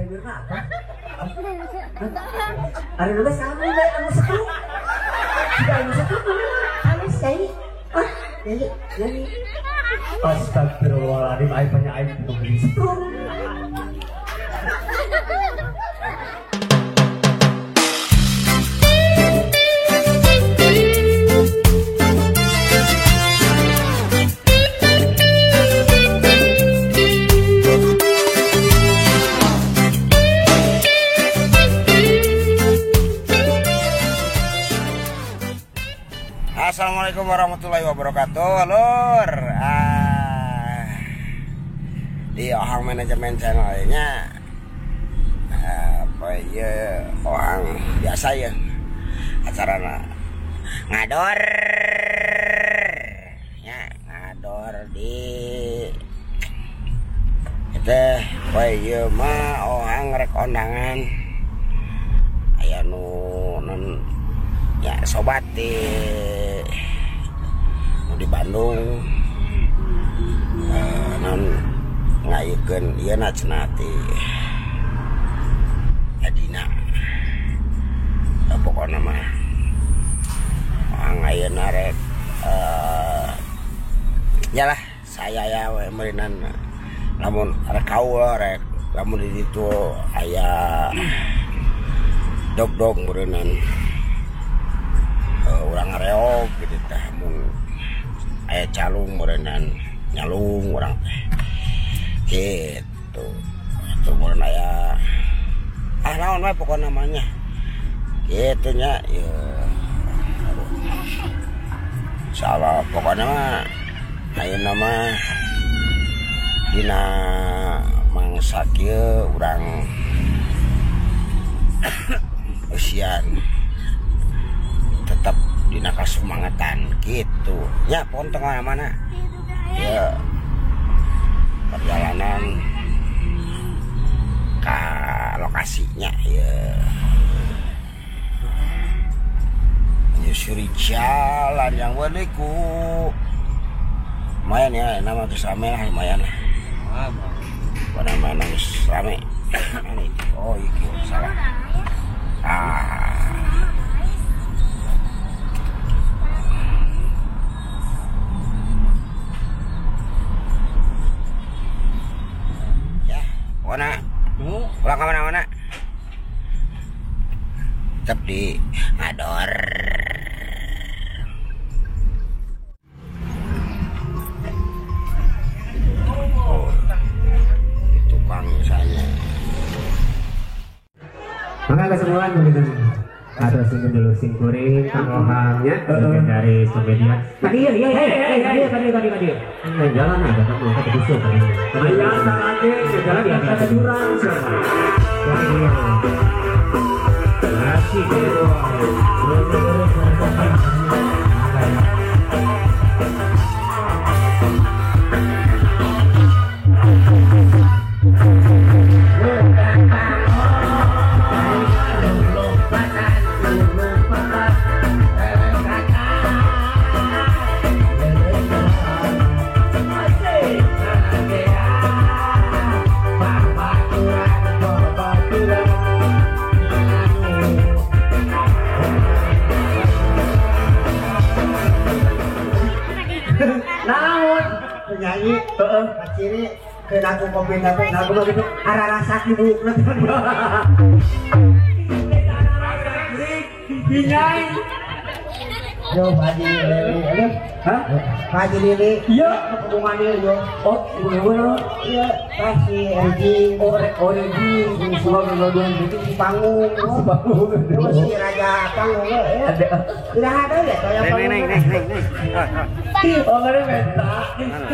Mirna apa? Ari nu sama we anu setru. Jika anu setru Halus nyanyi. Ah, nyanyi, nyanyi. Astagfirullahaladzim, aing banyak aing beli setru. Assalamualaikum warahmatullahi wabarakatuh, lur. Di Ohang Manajemen channelnya, apa ya, Ohang biasa ya, acara ngador, ya ngador di itu, apa ya mah Ohang rek kondangan, aya nu non ya sobat di Bandung non ngayukeun ieu na cenah ti Adina pokona mah ayeuna rek yalah saya ya we meurinan lamun rek kaul rek lamun di ditu aya dog-dog meureunan urang reog gitu teh mun aya calung meureunan nyalung urang teh gitu itu meureun aya ah naon we pokona namanya gitu nya ya insyaallah pokona mah ayeuna mah dina mangsa kieu urang usian tetap dina kasumangatan gitu ya pon tengah mana ya perjalanan ke lokasinya ya menyusuri jalan yang berliku lumayan ya nama geus rame lah lumayan lah mana-mana geus rame. Oh iki salah ya mana ulang ke mana-mana tetap di ngador. Oh, di tukang misalnya. Maka kesemuanya begitu. Atau singgung dulu singkuring Kang Ohangnya dari Somedia. Tadi iya tadi. Nah, jalan ada kan mau ke busuk tadi. Jalan lagi, jalan di atas jurang siapa. Asik gitu. Naon penyanyi heeh kaciri keun aku kopi teh aku mah gitu arah rasa kibukna hinyai yo Pak Haji Lili aduh hah Pak Haji Lili iya hubungan yo oh hubungan iya pasti Regi oh Regi semua dua-duaan itu si panggung si panggung si raja panggung ya ada tidak ada ya toya panggung neng oh mana minta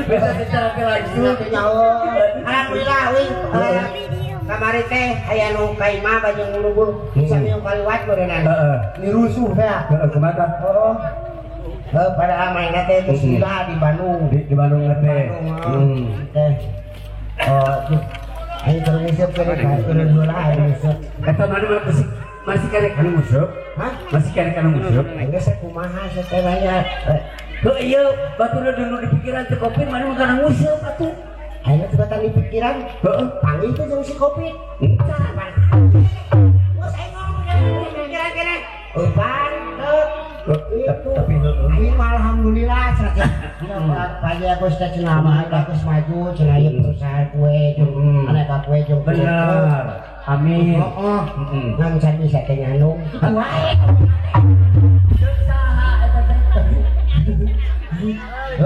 bisa secara langsung alhamdulillah wing kamari teh aya nu ka imah baju ngulubur sami nu kaliwat meureunana heeh nirusuh teh heeh kumaha heeh padahal mainna teh geus lila di Bandung di Bandung teh teh oh ayo keur nguseup keur heula ayo nguseup eta mana masih karek anu nguseup hah masih karek anu nguseup geus kumaha teh banyak heuh ieu baturna dulu di pikiran teh kopi mana mah kana nguseup atuh. Ayeuna teh di pikiran, heeh, panggil teh jeung si Covid. Pan. Geus aing ngomong pikiran keneh. Eupan teu. Itu. Aing mah alhamdulillah cenah. Pak Agus teh cenah mah bagus maju cenah ieu perusahaan kue jeung aneka kue jeung bener. Amin. Heeh. Ngan can bisa teh nyandung. Wae. Saha eta teh?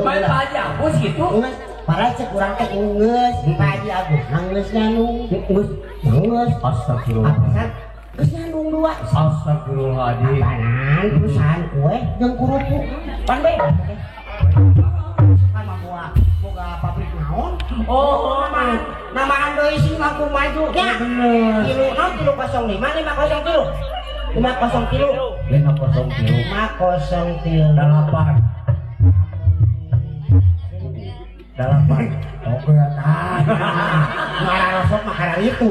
Main Pak Haji Agus gitu. Para cek urang teh geus Pak Haji Agus geus nyandung. Geus. Geus. Astagfirullah. Geus nyandung dua. Astagfirullahaladzim. Apanan perusahaan kue jeung kerupuk. Pan beda teh. Kan mah boga pabrik naon? Oh, namaan deui sing langkung maju nya. Bener. Tilu naon 305 503. 503. 503. 503. 8. 8. Oke tah. Ngararosok mah karena itu.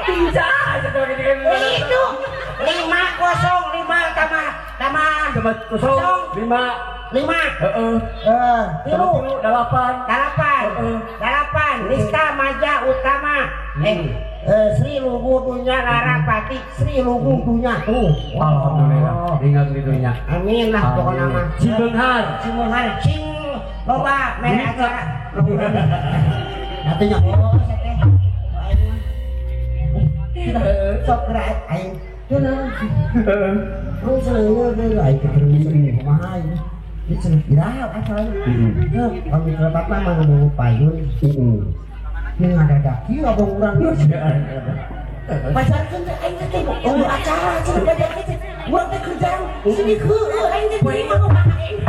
Tidak, itu 505 tambah 0 5 5 heeh. Tilu 8 8 8 Nista Maja Utama. Sri Lugu Dunya Larapati, Sri Lugu Dunya tuh. Alhamdulillah. Ingat di dunya. Amin lah pokoknya mah. Cing beunghar, cing beunghar, cing loba mere acara. Nantinya oh saya teh. Sok gerak aing. Oh cenah aing keterus kumaha ieu. Ieu cenah iraha acara. Heuh, kami kereta mah ngomong payun. Heeh. Ini ngadadak kieu abang urang. Pacarkeun teh aing teh oh acara cenah pacarkeun teh. Urang teh kerjaan sini heueuh aing teh terima aing.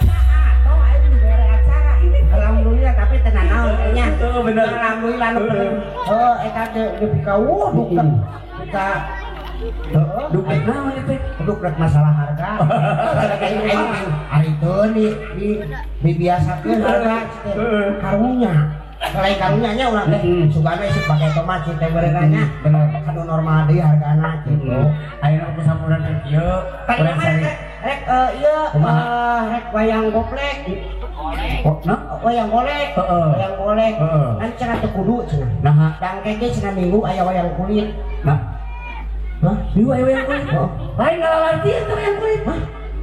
Nah, aing dibere acara. Alhamdulillah tapi tenang naon nya. Heeh bener. Alhamdulillah nu bener. Heuh eta teh nepi ka wuh duk ka heeh duk naon ieu teh? Duk rek masalah harga. Aing ari teu di dibiasakeun harga karunya. Lain karunya nya urang teh sugana isuk pake tomat teh meureunna nya. Bener. Kanu normal deui hargana kitu. Ayeuna ku sampuran teh kieu. Tadi mah rek ieu rek wayang goplek. Oh, nah? Wayang golek. Wayang golek. Kan cenah teu kudu cenah. Naha? Dangke ge cenah minggu aya wayang kulit. Nah. Hah? Minggu aya wayang kulit? Lain ngalalanti eta wayang kulit. Hah?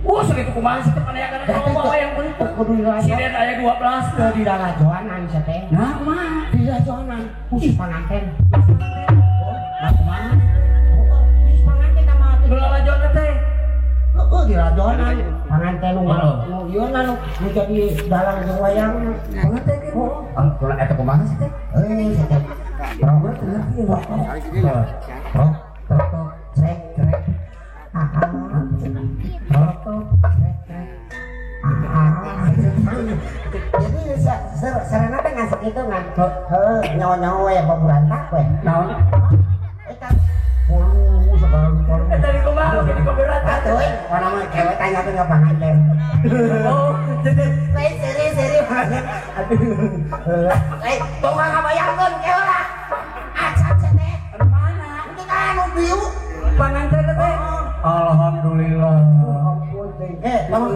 Wah, segitu kumaha sih teh panayakan loba wayang kulit. Kudu dilalajoan. Sinden aya 12 teu dilalajoanan sia teh. Nah, kumaha? Dilalajoanan khusus panganten. Nah, kumaha? Khusus panganten sama dilalajoanan teh. Heeh, dilalajoanan. Panganten nu nu ieu na nu jadi dalang jeung wayangna. Panganten ge. Ah, eta kumaha sih teh? Heuh, sia teh. Prok teu ngerti ya. Prok, prok, trek, trek. Jadi sarana teh ngasih kitu ngan heuh nyawa-nyawa we baburantak we. Naon? Eta bolu segala rupa. Eta di kumaha di baburantak? Atuh we, pokona mah cewek tanya teh panganten. Oh, jadi lain seri-seri. Aduh. Eh, tong ngabayangkeun keula lah. Acan teh. Anu mana? Itu teh anu biu panganten teh. Alhamdulillah. Eh, tong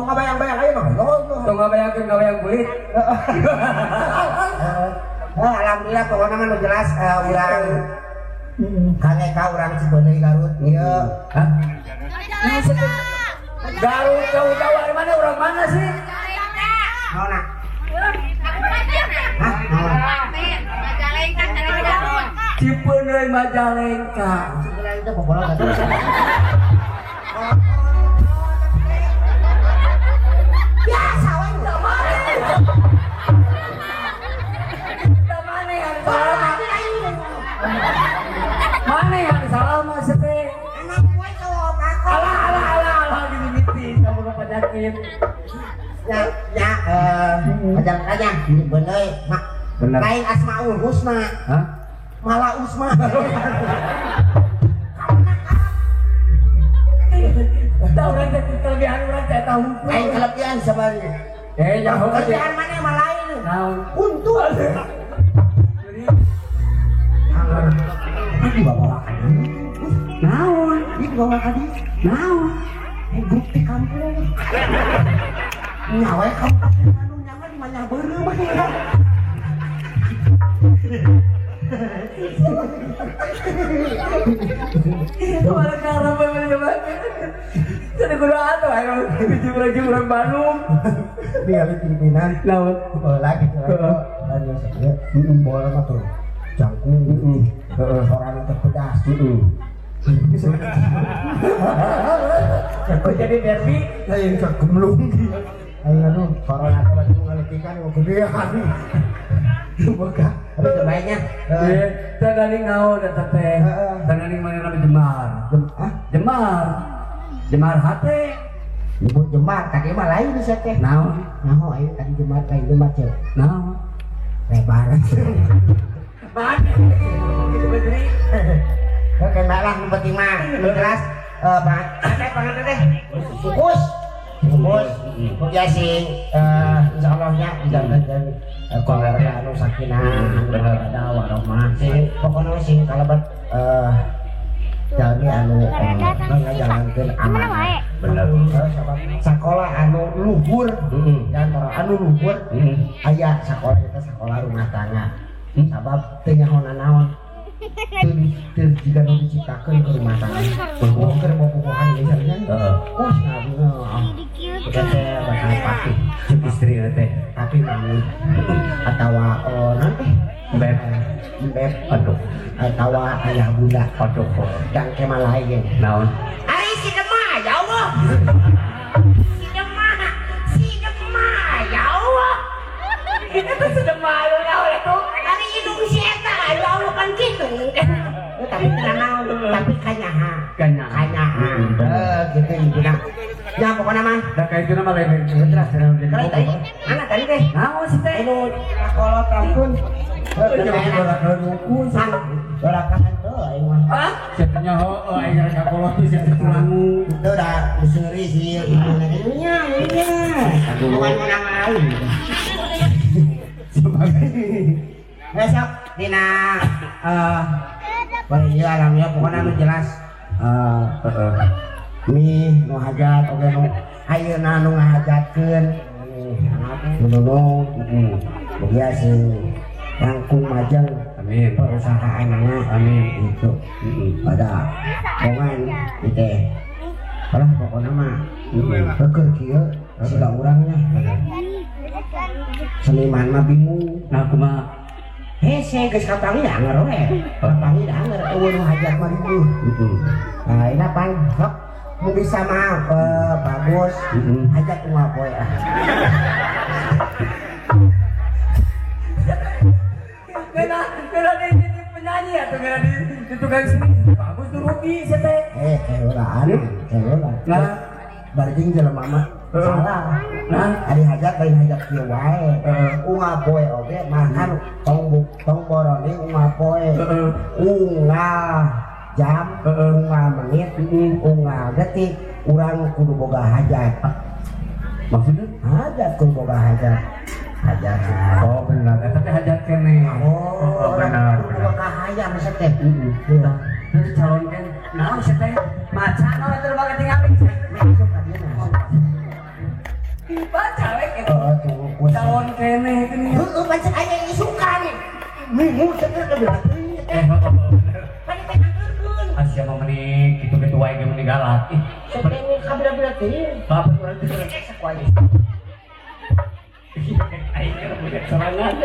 ngabayang-bayang aja mah. Tong ngabayangkeun ngawayang kulit. Alhamdulillah pokokna mah nu jelas urang Kang Eka urang Cibeudeuy Garut ieu. Hah? Garut jauh-jauh dari mana urang mana sih? Naonna? Hah? Naon? Majalengka dari Garut. Cipeundeuy Majalengka. Cipeundeuy itu pokokna biasa we teu mana. Teu mana yang salah? Mana yang salah mah teh? Emang gue cowok aku. Alah alah alah alah dimimiti kamu ke penyakit. Ya ya Majalengka bener mak. Bener. Lain Asmaul Husna. Hah? Malah Usma. Tahu orang teh kelebihan orang teh tahu. Lain kelebihan sebenarnya. Eh jauh kelebihan mana yang lain? Naon? Untung. Ini dibawa ka dieu. Naon? Ini dibawa ka dieu. Naon? Grup di kampung. Nyawa kampung anu nyawa di manyah beureum. Orang karena bener-bener. Jadi kudu atuh ayo jurang-jurang Bandung. Ningali pimpinan Naon? lagi dan yang saya bola mah tuh jangkung orang teh pedas. Kok jadi derby? Lain kagemlung. Ayo aduh corona teh lagi ngaletikan gedean. Boga tapi kebaiknya. Iya, tadaning naon eta teh? Tadaning manehna jemar. Hah? Jemar. Jemar hate. Nyebut jemar tadi mah lain bisa teh. Naon? Naon ayo tadi jemar lain jemar ceu. Naon? Lebaran. Mana? Gitu bener. Oke, lah nu penting mah nu jelas teh pangan teh. Fokus. Fokus. Ya sing insyaallah nya dijalankan keluarga anu sakinah, mawaddah warahmah. Sing pokona sing kalebet jalmi anu ngajalankeun amanah. Bener. Sakola anu luhur, dan anu luhur aya sakola eta sakola rumah tangga. Sabab teu nyaho nanaon. Teu jiga nu diciptakeun ke rumah tangga. Oh keur bobogohan misalnya. Oh cenah. Kita teh bakal papi Cek istri teh. Papi mami atawa naon teh? Beb. Beb. Aduh. Atawa ayah bunda. Aduh. Dan kemal lain. Naon? Ari si Demah ya Allah. Si Demah, si Demah ya Allah. Itu si Demah naon itu? Ari indung si eta ya Allah kan kitu. Tapi tenang tapi kanyaha. Kanyaha. Gitu ibuna. Ya pokoknya mah. Da ka itu mah lain jelas Kalau tadi mana tadi teh? Naon sih teh? Anu kolot ampun. Dorakan tuh aing mah. Hah? Sia nyaho aing rek ka kolot teh sia tulangu. Itu dah beseuri sih ibuna nya nya. Bukan menang lain. Besok dina ieu alhamdulillah pokona nu jelas mi nu hajat oge nu ayeuna nu ngahajatkeun nu mugia sing langkung majeng amin perusahaanna amin gitu pada bongan teh lah pokona mah keur kieu siga urangnya seniman mah bingung nah kumaha hese geus kapanggih anger we kapanggih anger eueuh nu hajat mah ribuh nah ini pan sok nu bisa mah bagus hajat unggal poe ah Geuna di penyanyi atuh geuna di tukang seni bagus tuh rugi sia teh keulaan keulaan nah bari jeung jelema mah salah nah ari hajat lain hajat kieu wae unggal poe oge makan tong tong borone unggal poe unggal jam unggal menit unggal detik urang kudu boga hajat maksudnya hajat kudu boga hajat hajat oh benar eta teh hajat keneh oh benar kudu boga hayang sia teh terus calon kan naon sia teh maca naon teu boga tingali masuk ka dieu baca we kitu calon keneh teh heueuh pancen aya isukan minggu teh bener teh pan teh angkeurkeun asia mah meni kitu-kitu wae ge meni galak ih teh kabira-bira teh bapak urang teh sakuai aing punya serangan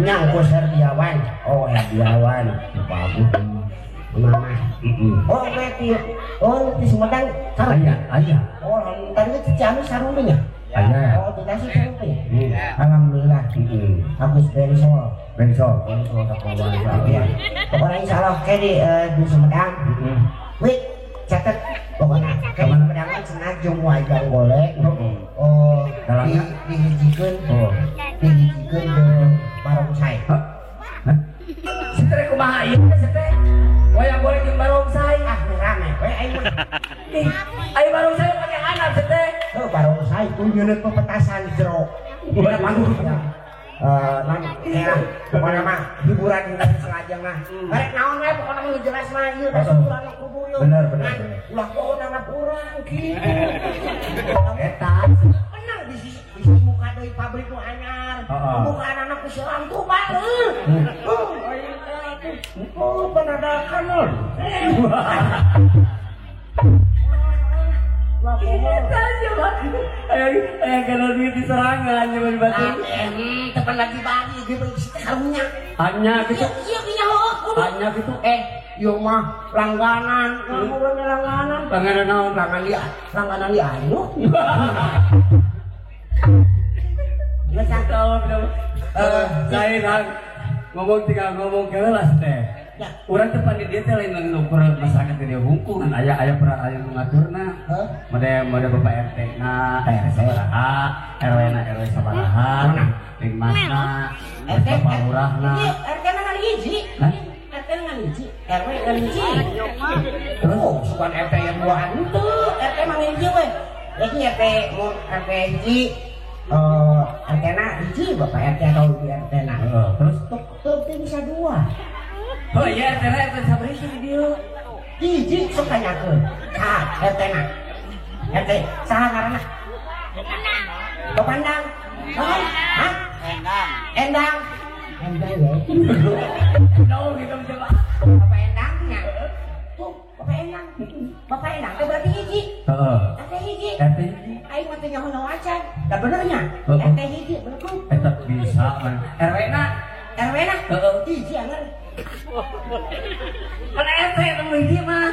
nyangkus Herdiawan oh Herdiawan bagus mama oh berarti oh di Sumedang sarung aya aya oh tadi di Ciamis sarung nya aya oh di Tasik sarung nya alhamdulillah Agus Bensol Bensol ya pokoknya insyaallah ke di Sumedang wih catet pokoknya ke di Sumedang kan sengaja wayang golek oh dihijikeun dihijikeun ke barongsai hah si teh kumaha ieu teh teh wayang golek jeung barongsai ah rame we aing mah ayo barongsai pake anak teh heuh barongsai tuh nyeuneuh pepetasan jero dina panggung ya pokoknya mah hiburan sengaja mah rek naon we pokoknya mah jelas mah ieu teh syukuran kudu ieu bener bener ulah poho nanggap urang kitu eta menang bisi muka deui pabrik nu anyar muka anak-anak ku seorang tuh baru. Oh, penadakan lho. Ayo kalau duit diserangan cuma dibatu. Tepan lagi bagi gitu karunya. Hanya gitu. Iya iya hanya gitu. Yo mah langganan, kamu langganan. Langganan naon? Langganan di ayu. Biasa tahu lain ngomong tinggal ngomong kelas teh. Urang teh pan di dieu teh lain ngukur masyarakat di dieu hungkul kan aya aya pernah aya nu ngaturna. Mode Bapak RT na RT sabaraha, RW na RW sabaraha, Linmasna, RT Bapak Lurahna. RT na ngan hiji. RT ngan hiji, RW ngan hiji. Oh, sukan RT yang duaan teu, RT mah hiji we. Jadi RT mun RT hiji RT na hiji Bapak RT atau ibu RT na. Terus tuh bisa dua. Oh iya, RT na RT sabaraha di dieu? Hiji sok tanyakeun. Saha RT na? RT saha ngaranna? Bapak Endang. Hah? Endang. Endang. Endang ya. No, gitu coba. Bapak Endangnya. Tuh, Bapak Endang. Bapak Endang teh berarti hiji. Heeh. RT hiji. RT hiji. Aing mah teu nyaho-nyaho acan. Da benernya. RT hiji bener tuh. Eta bisa man. RW na. RW na. Heeh. Hiji anger. Kan RT nu hiji mah.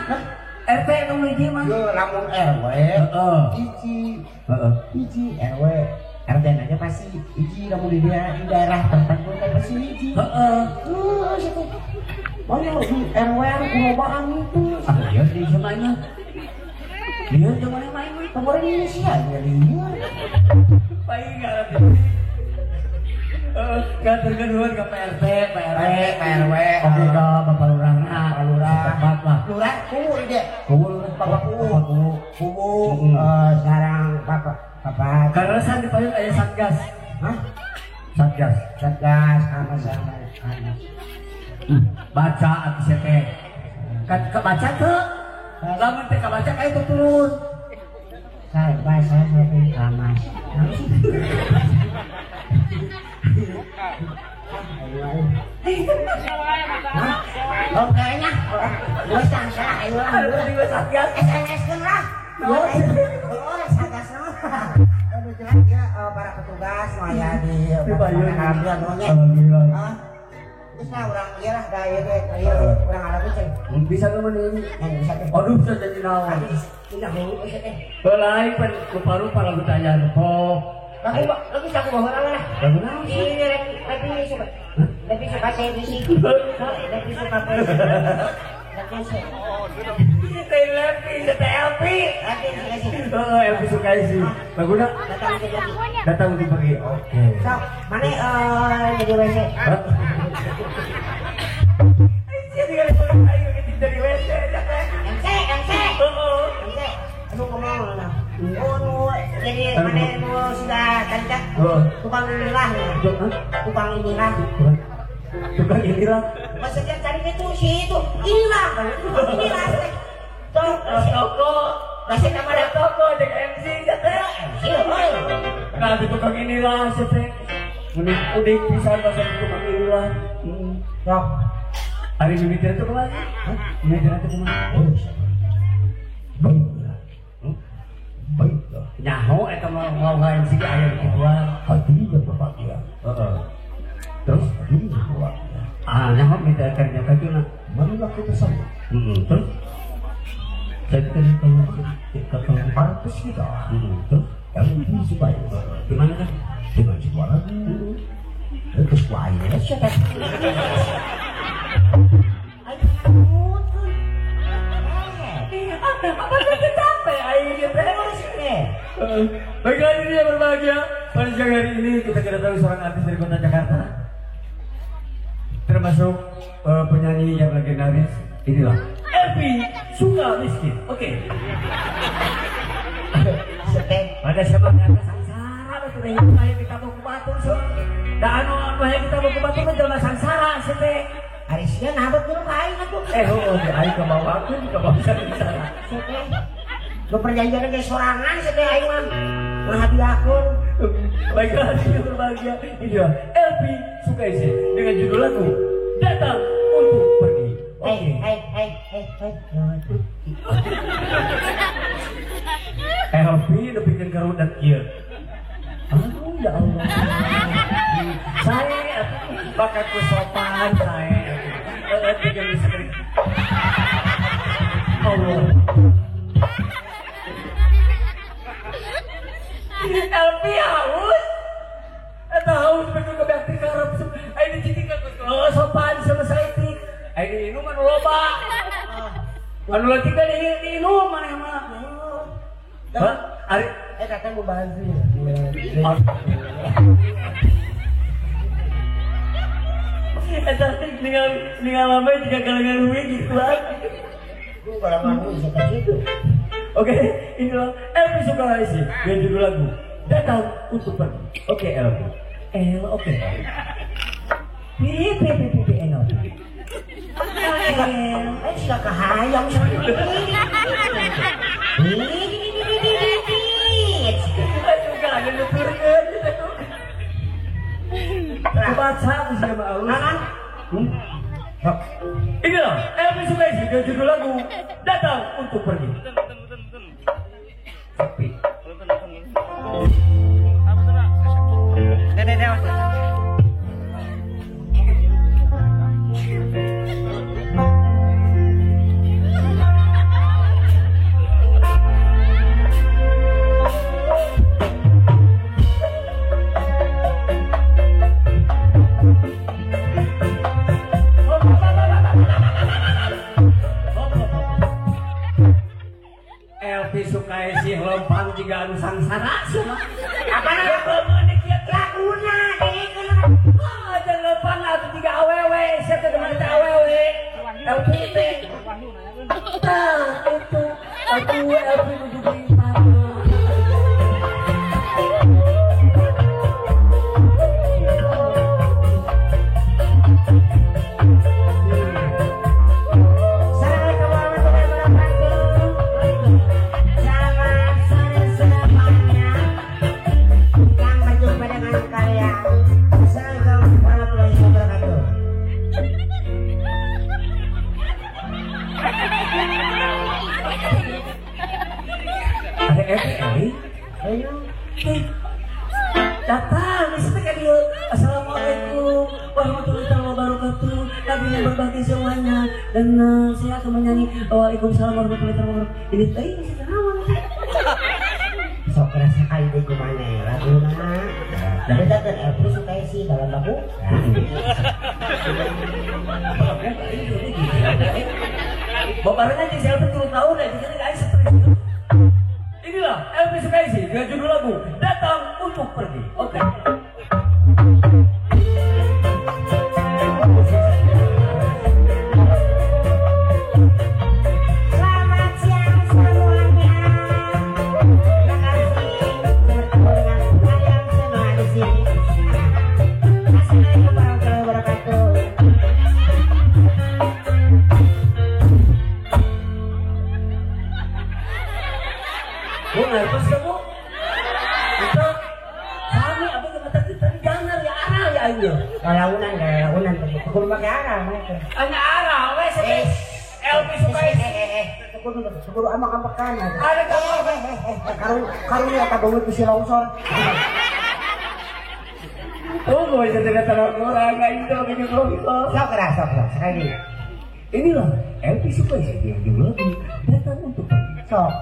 RT nu hiji mah. Yo lamun RW. Heeh. Hiji. Heeh. Hiji RW. RT aja pasti hiji lamun di daerah tertentu teh pasti hiji. Heeh. Tuh situ. Mana di RW kurobaan itu. Ah iya di sana. Lieur jeung mana main we? Kamari Indonesia ya lieur. Paling enggak. Ngaturkeun nuhun ka Pak RT, Pak RW, Pak RW. Oke ka Bapak Lurahna, Pak Lurah. Setempat lah. Lurah kuwu ieu. Kuwu Lurah Bapak kuwu. Kuwu sarang Bapak Bapak. Kaleresan di payun aya Satgas. Hah? Satgas. Satgas sama-sama. Baca atuh sia teh. Kabaca teu? Lamun teh kabaca ka itu turun. Saya baca sampai kamas. Oh kayaknya, gue sangka, ayo lah, Satgas, SMS kan lah, oh Satgas lah, udah jelas ya para petugas ya di alhamdulillah nuhunnya, terus lah orang iya lah, dah iya deh, iya orang alami ceng, bisa tuh mana ini, bisa tuh, aduh bisa jadi naon, tidak mau bisa teh, lain pen lupa-lupa lagu tanya pop. Lagu lagu bawa orang lah. Lagu naon sih? Ini lebih suka lebih suka lebih suka lebih LP, Oh, LP suka sih. Lagu na? Datang untuk pergi. Oke. So, mana jadi WC? Jadi WC. MC, MC. MC. Aduh, kemana lah? Oh, jadi mana mau sudah tadi kan? Tukang inilah, tukang inilah, tukang inilah. Maksudnya cari itu si itu inilah, inilah. Toko, masih nama ada toko dengan MC, MC, nah di tukang inilah, sete. Unik pisan bahasa tukang inilah. Sok, hari mimiti itu kemana? Mimiti itu kemana? Baiklah. Baiklah. Nyaho eta mah mau MC ge aya di keluar. Hadirin yang berbahagia. Heeh. Terus hadirin yang berbahagia. Ah, nyaho minta ternyata itu nah. Marilah kita sambut. Terus saya tadi artis kita. Terus yang disukai. Gimana kan? Dengan sebuah lagu. Terus kuai. Siapa? Apa tuh capek aing teh. Baiklah, ini yang berbahagia. Pada siang hari ini kita kedatangan seorang artis dari kota Jakarta, termasuk penyanyi yang legendaris. Inilah Elvy Sukamiskin. Oke. Pada siapa yang sangsara betul deh yang kita mau kubatur so. Da anu anu yang kita mau kubatur mah jelema sangsara sih teh. Ari sia nabot dulu ka aing atuh. Heueuh di aing ka bawakeun ka bawah sangsara. Lu perjanjian ge sorangan sih teh aing mah. Ngahadiahkeun. Baiklah, yang berbahagia, inilah Elvy Sukaesih dengan judul lagu Datang Untuk Pergi. Oke. Elvy nepikeun ka rudat kieu. Aduh, ya Allah. Saya bakat ku sopan saya. Allah. Elvy haus. Eta haus betul kebeak karep. Ayo dicicik ka sopan selesai tik. Ayo diinum anu loba. Anu leutik teh diinum maneh mah. Hah? Ari eta teh mubazir. Eta ningal lama jika kalangan huwi gitu lah. Lu kalangan huwi bisa gitu. Oke, inilah Elvy Sukaesih dengan judul lagu Datang Untuk Pergi. Oke, Elvy. L oke. P P P P P N O. L, sudah kahayang. Baca sama Allah. Inilah Elvy Sukaesih dengan judul lagu Datang Untuk Pergi. Sepi. Elvy Sukaesih lempang jiga anu sangsara cenah. Apa laguna dengekeun. Ah, jangan lempang atuh jiga awewe, sia teh demen teh awewe. Elvy teh. Tah, itu atuh Elvy nuju bintang. Datang di situ kan dia. Assalamualaikum warahmatullahi wabarakatuh. Kami yang berbagi semuanya dan saya akan menyanyi Waalaikumsalam warahmatullahi wabarakatuh. Ini teh ini naon sih? Sok rasa kali deui kumaha laguna. Dan eta kan Elvy Sukaesih dalam lagu. Babarengan jeung si Elvy 3 tahun aja jadi aing stres. Inilah Elvy Sukaesih dengan judul lagu Datang Untuk Pergi. Oke. Selamat siang semuanya. Terima kasih bertemu dengan kalian semua di sini. Assalamualaikum warahmatullahi wabarakatuh. Bu, nervous kamu? Itu kami apa kata kita jangan ya aral ya aing. Kalaunan kalaunan kudu make aral mah teh. Anya aral we sih. Elvy Sukaesih. Kudu kudu amak-amakan. Ada kamu Karunya eta beungeut bisi longsor. Tunggu aja tidak terlalu orang aing teh make longsor. Sok lah sok sok sekali. Inilah Elvy Sukaesih yang judul lagu Datang Untuk Pergi. Sok.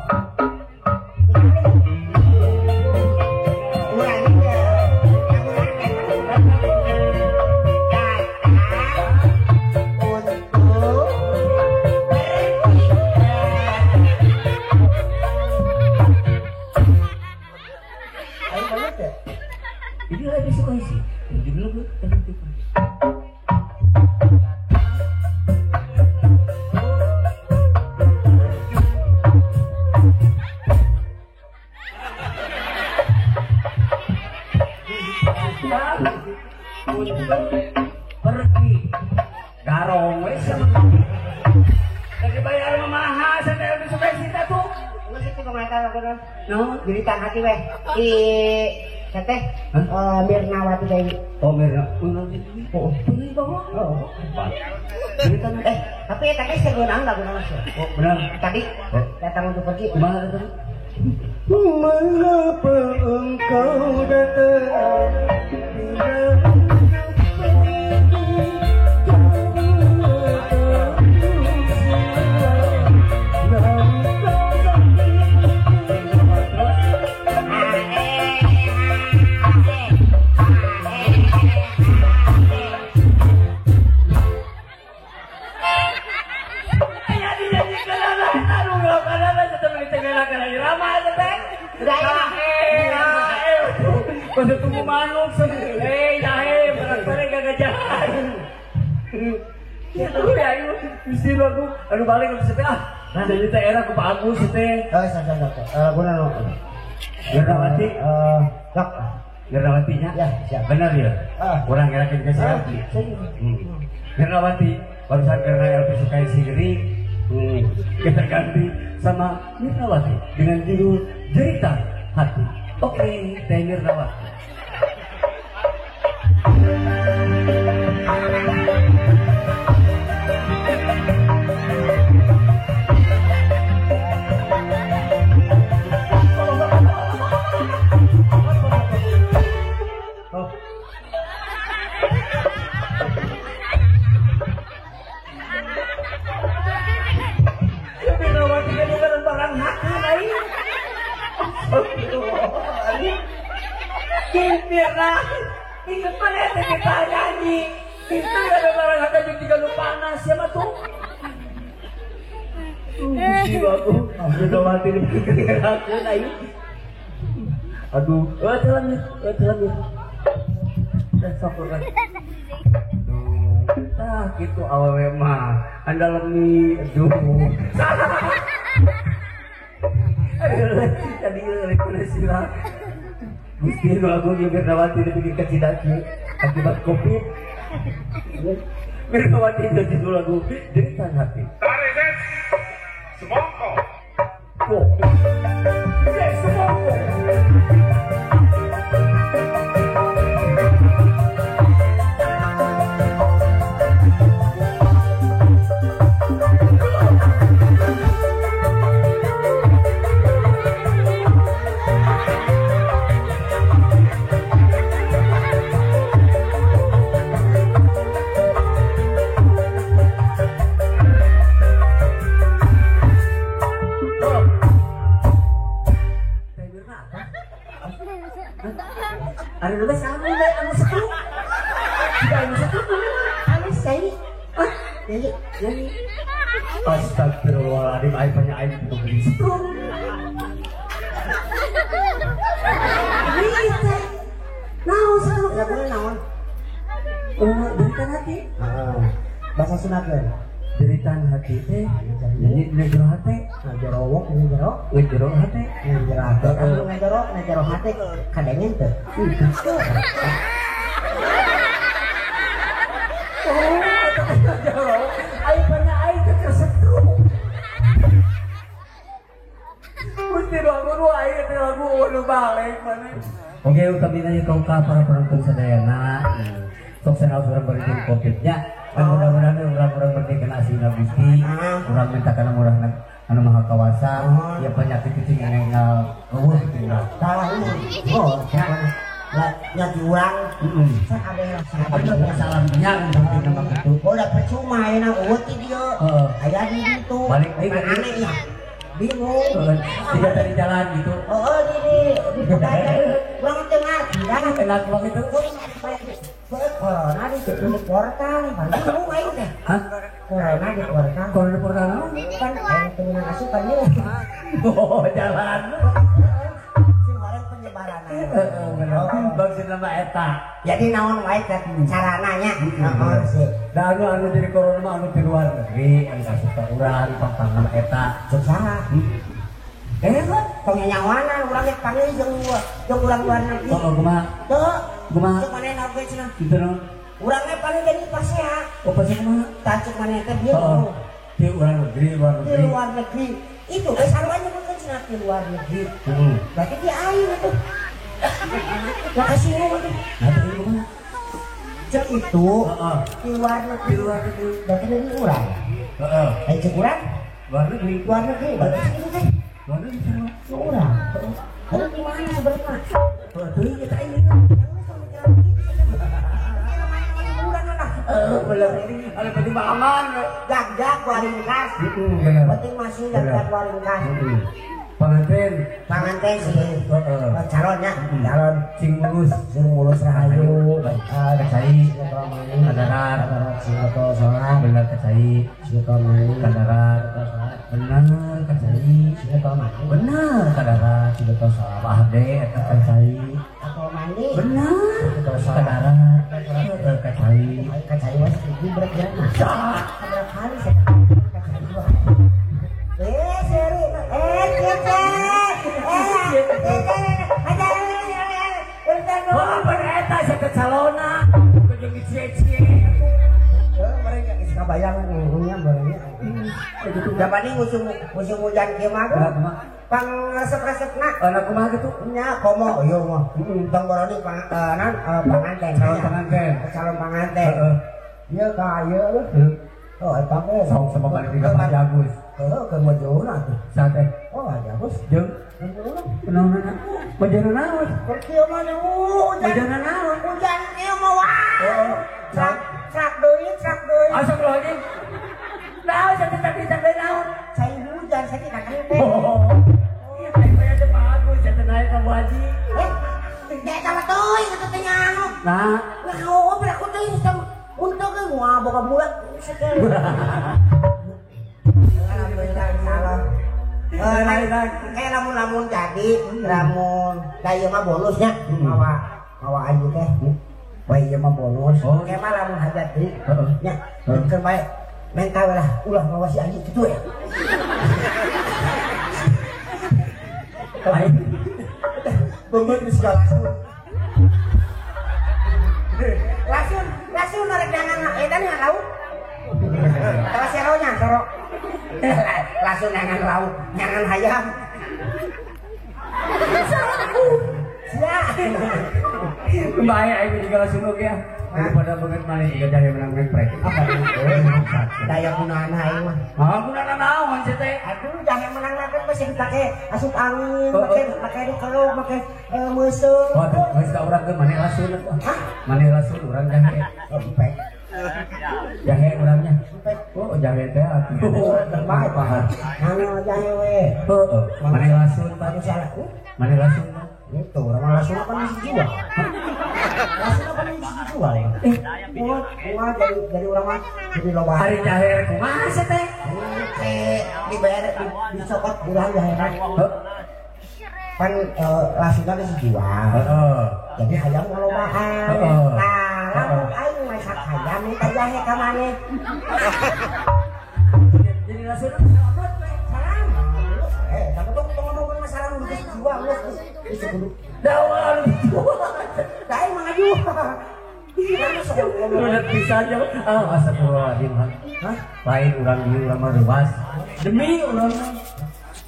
Inilah Elvy Sukaesih yang judul lagu Datang Untuk Pergi. Pergi garong we sama. Lagi bayar mah mahal sampai Elvy Sukaesih teh tuh. kumaha eta laguna? Naon? Jeritan hati weh. I teteh Mirnawati Dewi. Oh Mirna. Oh, oh. Jeritan tapi eta teh segeunang laguna mah. Oh, benar. Tadi datang untuk pergi. Kumaha tadi? Mengapa engkau datang? Aduh balik ke situ ah. Jadi teh era ku Pak Agus teh. Oh, saya. Guna nu. Mirnawati lok. Mirnawati nya? Ya, siap. Benar ya? Urang ngerakeun ke selfie. Mirnawati barusan karena LP Sukai Siri. Kita ganti sama Mirnawati dengan judul Jeritan Hati. Oke, teh Mirnawati. Mirna, itu mana kita nyanyi? Itu ada barang harga juga lu panas ya mah tuh. Jiwa aku, Mirnawati ini aku ayo. Aduh, jalan jalan. Dan sok kan. Duh, tah gitu awewe mah, anda lemi, aduh. Aduh, tadi lagi sila. Gusti nu agung ieu Mirnawati dibikin kacidaki akibat Covid. Mirnawati jadi judul lagu Jeritan Hati. Tarik semongko. Oh. Semongko. Ada nulis anu bae anu setruk. Tidak anu setruk anu saya. Ah, nyanyi, nyanyi. Astagfirullahaladzim, aing banyak aing itu beli setruk. Ini teh. Naon setruk laguna naon? Jeritan hati. Heeh. Bahasa Sunda keun. Jeritan hati teh nyanyi ngejero hate, ngejero ngejero, ngejero hate, ngejero hate, anu ngejero, ngejero hate kadengen teu. Oh, ngejero, aing banyak aing teh kesetruk. Gusti lagu nu aing teh lagu nu balik maneh. Oke, utamina ieu tongka para penonton sadayana. Sok sanaos urang bari jeung Covid nya. Mudah-mudahan orang-orang merdeka asina Gusti, urang minta kana murah anu maha kawasa, ya penyakit itu ngengal eueuh kitu lah. Tah oh, lah nya di urang sakabeh salam nya penting mah kitu. Oh, da percuma ayeuna eueuh ti dieu. Aya di ditu. Balik deui ka aneh ya. Bingung. Tidak dari jalan gitu. Oh, di urang teu ngarti dah. Enak banget itu. Corona di portal, bingung aing teh. Hah? Corona di portal. Corona di portal naon? Kan aing teu meunang asupan ieu. Oh, jalan. Sing horeng penyebaran. Heeh, bener. Bangsa nama eta. Jadi naon wae teh carana nya. Heeh sih. Da anu jadi corona mah anu di luar negeri, anu asup ka urang pangpang nama eta. Jeung saha? Tong nyawanan urang ge panggil jeung urang luar negeri. Oh, kumaha? Teu. Kumaha? Cek manehna oge cenah. Kitu naon? Urang ge paling jadi pasea. Oh, pasea kumaha? Tah cek maneh teh bieu. Di luar negeri, luar negeri. Di luar negeri. Itu geus sarua nyebutkeun cenah di luar negeri. Berarti di aing atuh. Lah kasinggung atuh. Nah, tadi kumaha? Cek itu di luar negeri. Di luar negeri. Berarti dari urang. Heeh. Ai cek urang luar negeri. Luar negeri berarti itu teh. Luar negeri sarua. Urang. Lalu gimana berarti? Heeh, teuing eta aing. Bener. Ada penting mah aman. Jag-jag waringkas. Bener. Penting masih jag-jag waringkas. Panganten. Panganten sih. Calonnya, calon sing mulus, sing mulus rahayu, kacai, kadarat, sing betul sholat, bener kacai, sing betul mani, kadarat, bener kacai, sing betul mani, bener kadarat, sing betul sholat, abde eta kacai, atau mandi, bener betul sholat, kadarat, kacai, kacai mah setuju berjamaah. Berapa kali saya kacai dua. Seri, wah, bereta saya ke calona, ke cie-cie. Mereka geus kabayang ngungnya barengnya. Da paling musim hujan kieu mah pang resep-resepna. Ana kumaha kitu? Nya komo ieu mah. Tong boroni panganten. Calon panganten. Calon panganten. Ieu ka ieu. Oh, eta mah sok sama balik ka Haji Agus. Heuh, keur majuna tuh. Saat teh. Oh, Haji Agus jeung kunaon majuna naon? Keur kieu mah hujan. Majuna naon? Hujan kieu mah wah. Trak deui, trak deui. Asal lagi. Naon sakitu teh teh naon? Cai hujan sakitu kakak teh. Oh. Ai mah teh Pak Agus teh naik ka Bu Haji. Eh, teh eta mah teuing atuh teh nyaho. Nah, nyaho beraku teuing untuk ke wah boga bulat sekali. Alhamdulillah salah. Kayak lamun-lamun jadi, lamun da ieu mah bonusnya mawa mawa ayu teh. Wah ieu mah bonus. Kayak mah lamun hajat deui nya. Keur bae menta we lah ulah mawa si ayu kitu ya. Beungeut geus langsung. Langsung langsung norek jangan eta nih lauk. Kalau seronya sero. Langsung jangan lauk, jangan hayam. Sia. Bahaya aing juga langsung oge ya. Daripada banget maneh juga jahe menang mepret. Apa? Daya gunaan aing mah. Ah, gunaan naon sih teh? Aduh, jahe menang mepret masih dipake asup angin, make dikeruk, make meuseum. Oh, geus ka urang ge maneh langsung. Hah? Maneh langsung urang jahe. Empek. Jahe urangnya. Oh, jahe teh atuh. Bae pahar. Mana jahe we? Heeh. Maneh langsung baru salah. Maneh langsung. Itu orang langsung apa masih jual? Langsung apa masih jual ya? Wah, dari orang mah jadi loba. Hari jahe kumaha sih teh? Teh dibayar dicokot urang jahe kan. Pan langsung kan masih jual. Jadi hayam ngalobaan. Nah, lamun aing masak hayam minta jahe ka maneh. Jadi langsung selamat we. Salam. Kamu tuh ngomongin masalah nu geus jual geus kudu dawan. Da aing mah ngajual. Udah bisa aja. Ah, astagfirullahaladzim. Hah? Lain urang ieu urang mah reuas. Demi urang mah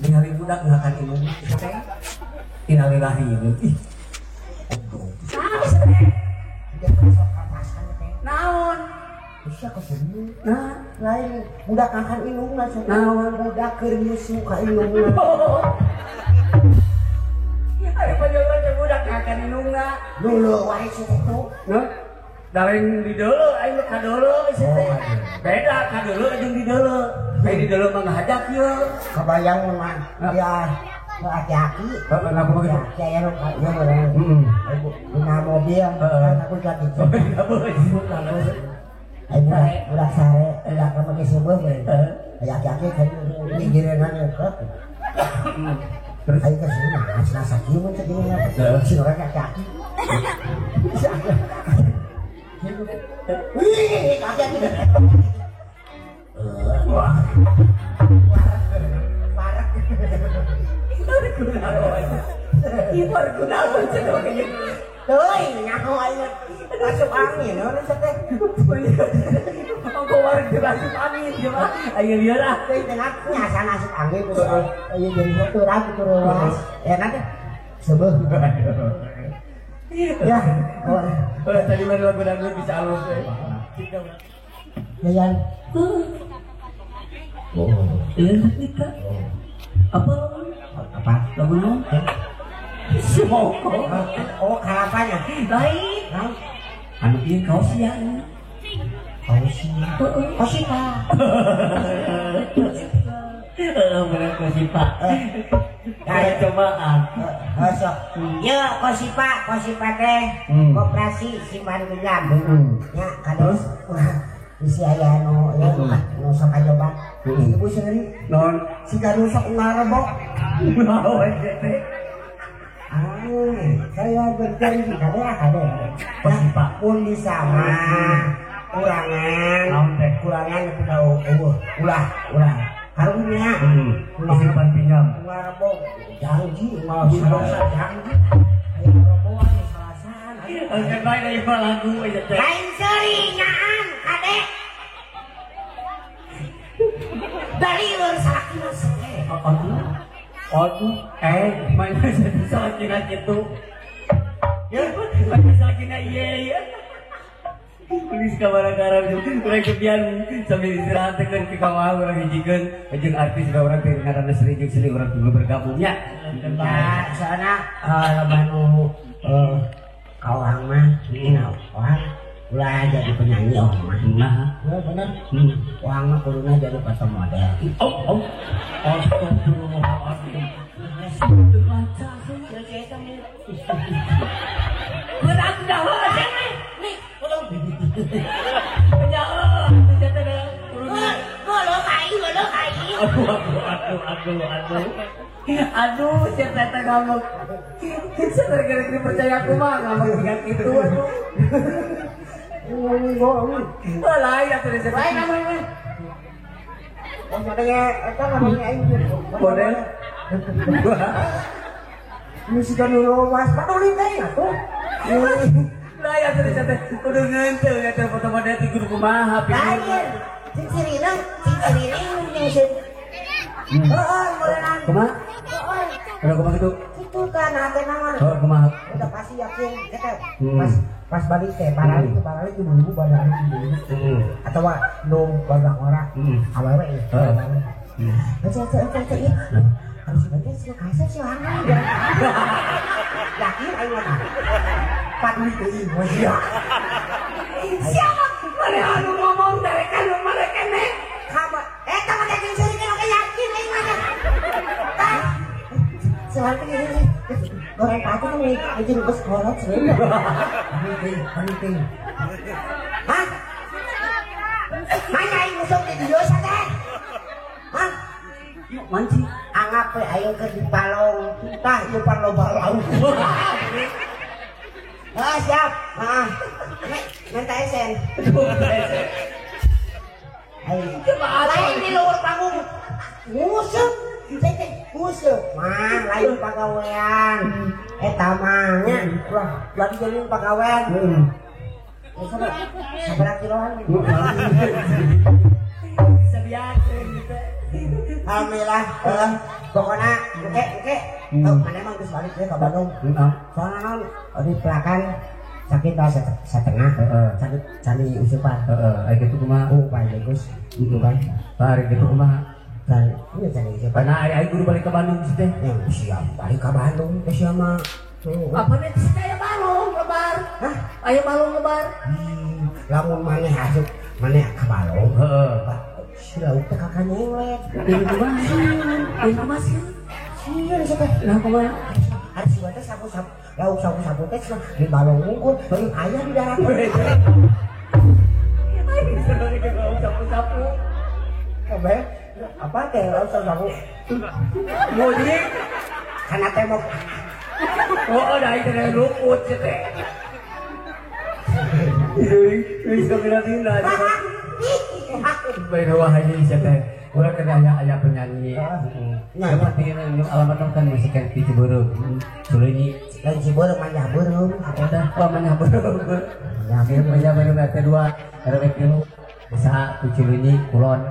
ningali budak ngakan indung teh. Innalillahi ih. Naon? Bisa kesini. Nah, lain budak ngakan indungna cenah. Naon budak keur nyusu ka indungna. Ayo panjang teh budak ngakan indungna. Dulu wae sih itu. Nah, lain di deuleu aing mah ka deuleu sih teh. Beda ka deuleu jeung di deuleu. Bae di deuleu mah ngahajak ieu. Kabayang mah ya aki-aki. Heeh, aku mah gitu. Aki aya nu ieu meureun. Heeh. Dina mobil kan aku jadi. Aing budak sare, budak ka make seubeung we. Aya aki-aki kan gigireunana ke. Terus aing ke sini nah cenah sakieu mun cek ini apa. Si urang aki-aki. Wih, aki-aki. Wah. Parah. Ieu kunaon cenah oge. Teuing nyaho aing masuk angin euy teh. Aku Orang asup angin coba. Ayo lieur ah. Teuing tengah nyasan asup angin terus. Ayo jadi motor gitu ruas. Ya nanti sebeuh. Ya. Oh, tadi mana lagu dangdut bisa alus. Yayan. Oh. Iya nikah. Apa? Apa? Lagu naon? Semoko. Oh, kalapanya. Lain. Anu ieu kaos ya. Kaos. Kosipa. Heeh, bener kosipa. Kayak cobaan. Sok. Ya, kosipa, kosipa teh koperasi simpan pinjam. Ya, kades. Isi aya nu ya nu sok kajobat. Si ibu seuri non siga nu sok ngarebok. Naon teh? Saya berjanji kade kade. Kosipa pun bisa mah kurangan kurangan kudu eueuh ulah ulah karunya simpan pinjam ngarebok janji malah salah janji aya roboan salasaan oke bae dari lagu ieu teh lain seuri nyaan kade dari leur salakina teh aduh aduh mana salakina kitu ya mana salakina ieu ieu Tulis kamar-kamar urang kebian sambil istirahat tekan ke kawah urang hijikeun jeung artis ka urang teh ngaranna Sri jeung Sri urang kudu bergabung nya. Ya, soalna loba nu kawah mah orang ulah jadi penyanyi orang mah. Nah, bener. Orang mah kuduna jadi foto model. Oh, oh. Astagfirullahaladzim. Teu maca berat dah nih, tolong. Aduh, siapa teh ngamuk. Saya gara-gara percaya aku mah ngamuk dengan itu aduh. Wah, lain atuh deh. Lain namanya. Oh, makanya eta namanya aing. Model. Musik anu rowas paduli teh atuh. Lain atuh deh teh kudu ngeunteung eta foto model teh kudu kumaha Lain. Cing sirineung, cing sirineung jeung sieun. Heeh, modelan. Kumaha? Heeh. Kumaha kitu? Kitu kan hatena mah. Heeh, kumaha? Udah pasti yakin eta pas pas balik teh baralik itu baralik ibu-ibu baralik ibu-ibu. Atawa nu bagang ora awewe ya. Awewe. Baca baca baca ieu. Harus baca sih kasep sih orang. Yakin aing mah. Paduli teuing we sia. Siapa mana anu ngomong darekan mana keneh? Kama eta mah jeung seuri oge yakin aing mah. Tah. Selalu ini goreng patu kan jeung geus kolot seuri. Penting. Hah? Mana aing ngusung di dieu teh? Hah? Yuk mancing. Anggap we aing keur di balong. Tah ieu pan loba lauk. Ah siap. Ah. Minta esen. Lain di luhur panggung. Nguseup. Saya teh nguseup. Mah lain pagawean. Eta mah nya ulah ulah dijadiin pagawean. Sabaraha kiloan. Bisa biakeun gitu. Alhamdulillah, pokoknya engke engke, mana emang geus balik ka Bandung. Soalna naon di pelakan sakit lah setengah, sakit cari usupan. Heeh, aya kitu kumaha? Oh, Pak Agus, gitu kan. Bari kitu kumaha? Cari, iya cari usupan. Nah, aya guru balik ke Bandung sih teh. Ya, siap balik ke Bandung teh sia mah. Apa nih sih aya balong lebar? Hah? Aya balong lebar. Lamun maneh asup, maneh ka balong. Heeh. Si lauk teh kakak nyenglet. Ini kumaha? Ini kumaha sih? Sieun sih teh. Lah kumaha? Harus si teh sapu-sapu, lauk sapu-sapu teh cenah di balong unggul, jeung aya di darat. Aing seneng jeung lauk sapu-sapu. Kabeh apa teh lauk sapu-sapu? Mudik kana tembok. Oh, da aing teh luput sih teh. Ih, bisa kira-kira. Baik wah haji teh. Urang kan aya penyanyi. Nah, seperti alamat kan musik kan di Cibeureum. Suleunyi lain Cibeureum mah Beureum. Udah, wah mah Beureum. Manyah Beureum RT 2 RW 3. Desa Cileunyi Kulon.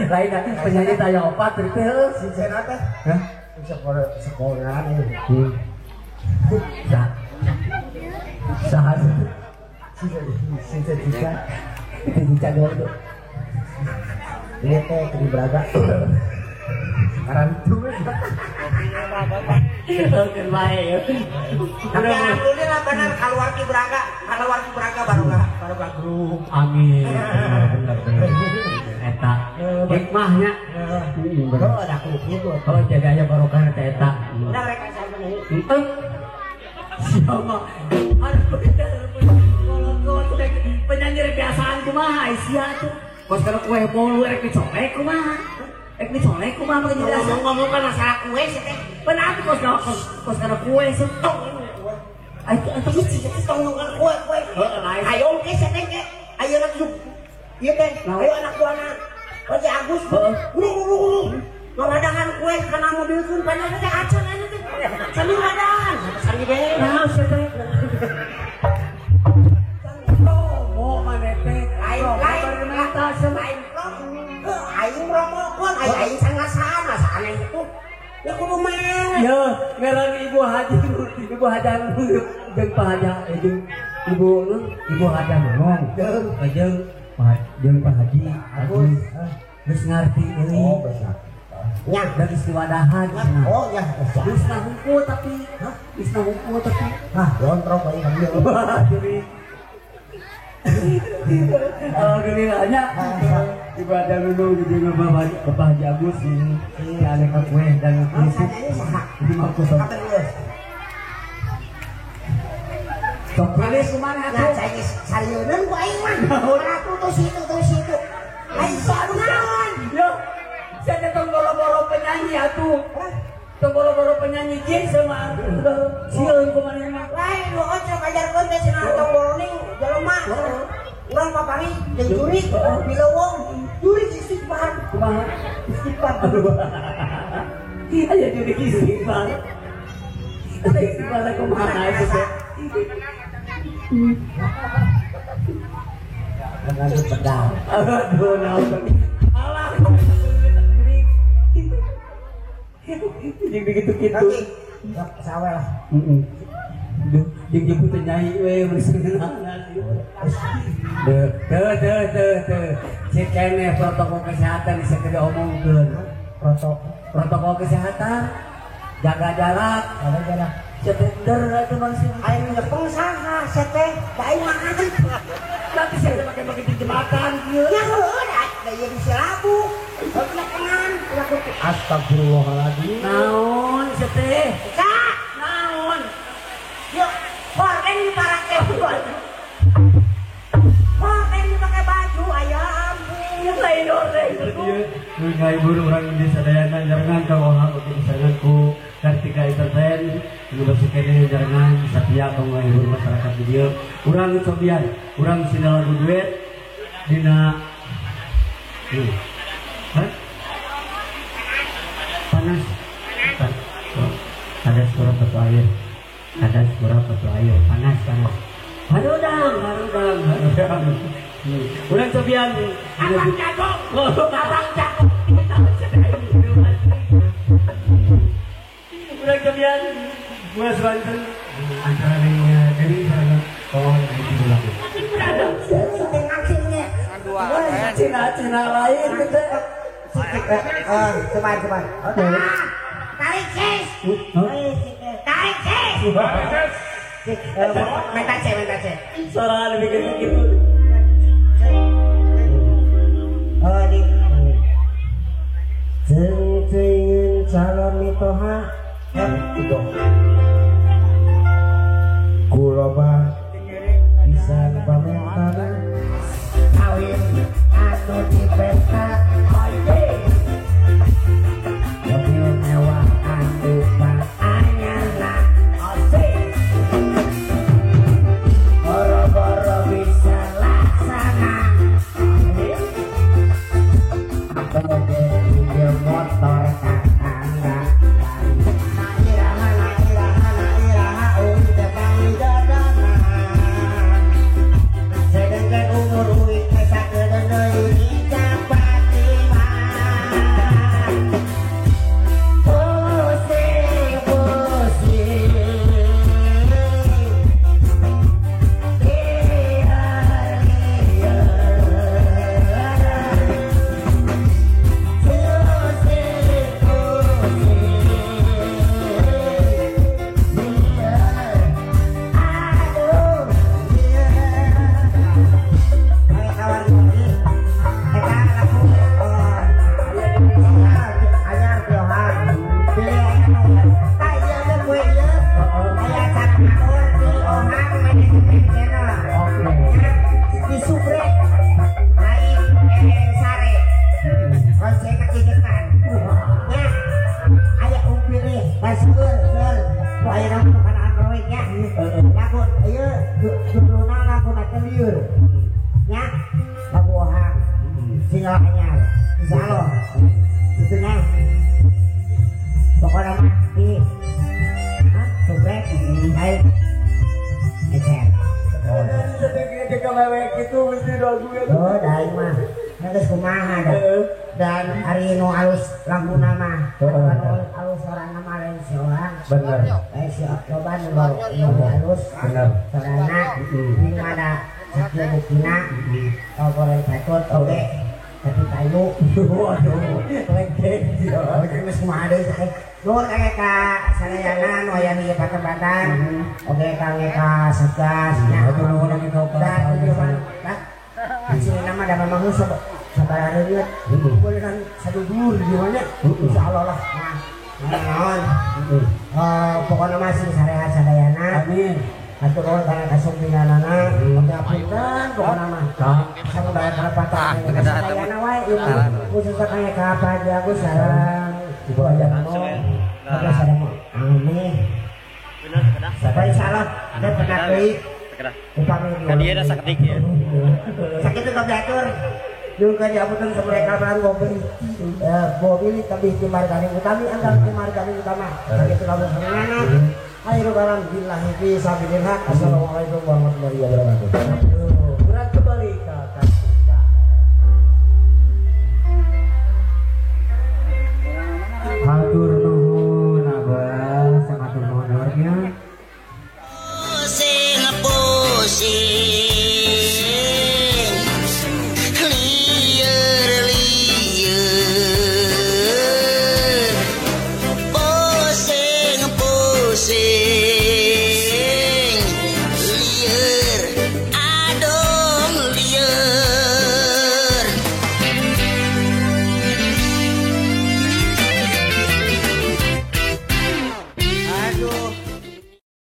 Lain penyanyi taya opat teh si Cena teh. Hah? Sekolah ini. Saha si Cica. Cica doang. Ini teh di Braga. Sekarang itu. Oke bae. Tapi alhamdulillah benar keluar ki Braga, keluar ki Braga baru enggak grup. Amin. Benar benar. Eta hikmahnya. Oh, ada grup. Oh, jadi aya barokah teh eta. Udah rek sampe ini. Siapa? Aduh, penyanyi biasaan kumaha sia tuh. Kos kana kue bolu rek dicolek kumaha? Rek dicolek kumaha make jelasan. Ngomong kan masalah kue sih teh. Benar kos kos kana kue sentong. Ai atuh sih tong kue kue. Ayo ke sih teh ke. Ayeuna tuh. Ieu teh, ayo anak buahna. Si Agus. Urung. Ngadahan kue kana mobilkeun panas teh acan anu teh. Sami ngadahan. Sami bae. Nah, sih teh. Promo maneh teh. Lain aing promokeun aing sangasaan asa aneh itu. Ya kudu mah. Ya, ngaran Ibu Haji, Ibu Hajan jeung Pak Haji jeung Ibu Ibu Hajan Nong. Jeung Pak Haji Agus. Geus ngarti euy. Oh, geus ngarti. Nya, da geus diwadahan. Oh, ya. Geus ngahungkul tapi, hah? Geus ngahungkul tapi. Hah, lontrok aing ka dieu. Jadi alhamdulillahnya Ibu ada dulu jadi Bapak Haji Agus ini aneka kue dan kerupuk ini mah kosong. Sok pilih kumaha atuh? Nah, saya sarieun ku aing mah. Ratu tuh situ tuh situ. Aing naon? Yo, saya tong boro-boro penyanyi atuh. Tong boro-boro penyanyi jin sama sieun kumaha mah. Lain lu ocok ajarkeun teh cenah tong boroning jelema. Urang papangi jeung jurik di leuweung. Jurik istighfar. Kumaha? Istighfar. Aya jurik istighfar. Istighfar kumaha itu teh? Ngadu pedang. Aduh, naon. Alah. Jeung begitu-gitu. Sawe lah. Heeh. Jeung jemput nyai we mun senengan. Teu teu teu teu. Cek keneh protokol kesehatan bisa kudu omongkeun. Protokol kesehatan jaga jarak, jaga jarak. Cetender atuh maksudna. Aing nyepeng saha sia teh? Da aing mah anjing. Tapi sia make-make di jembatan kieu. Ya heueuh da ieu di Silabu. Lepengan, Astagfirullahaladzim. Naon sia teh? Naon? Yuk, hordeng diparake. Hordeng dipake baju, aya ampun. Lain hordeng. Nu ngahibur urang di sadayana jarengan ka Ohang oge disarengan ku Kartika Entertain nu masih keneh jarengan satya ka ngahibur masyarakat di dieu. Urang cobian, urang sina lagu duet dina hah? Panas. Ada suara batu air. Ada suara batu air. Panas, panas. Harudang, harudang, harudang. Urang cobian. Abang jago. Abang jago. Urang cobian. Mas Banten antara dari sareng kawan itu lagu. Cina-cina lain gitu. Coba coba. Tarik sis. Tarik sis. Minta C, minta C. Suara lebih gede gitu. Oh di. Jeng calon mitoha. Itu. Kuloba pisan pamentana kawin anu dipenta mobil mewah anu anyarna asik boro-boro bisa. Single anyar. Insyaallah. Itu nah. Pokoknya mah di hah subrek baik. Ecer. Oh, daing mah. Geus kumaha da. Dan ari nu alus laguna mah, anu alus sorana mah lain seorang. Bener. Lain si loba nu alus. Bener. Sorana ning ada sakieu buktina. Tau goreng patut oge. Tapi kayu. Waduh, lengket. Oh, geus kumaha deui sae. Nuhun kangge ka sadayana nu aya di patempatan. Oge kangge ka Satgas nya. Hatur nuhun oge ka Dan di sini nama da memang geus sabaraha reungeut. Boleh kan sadudur di mana? Insyaallah lah. Nah, naon. Pokona mah sing sarehat sadayana. Amin. Hatur nuhun kana kasumpinganana. Oge apunten pokona mah. Samudaya karapatan. Sadayana wae ieu mah. Khususna kangge ka Pak Haji Agus sareng Ibu Haji Mo. Oge sadaya. Amin. Sampai insyaallah teh pernah deui. Kan dia ada sakit ya. Sakit itu diatur. Juga diapunten samudaya karapatan mobil mobil tapi timargani utami anggar timargani utama. Sakitu kamu sanana. Akhirul kalam billahi fi sabilillah. Assalamualaikum warahmatullahi wabarakatuh.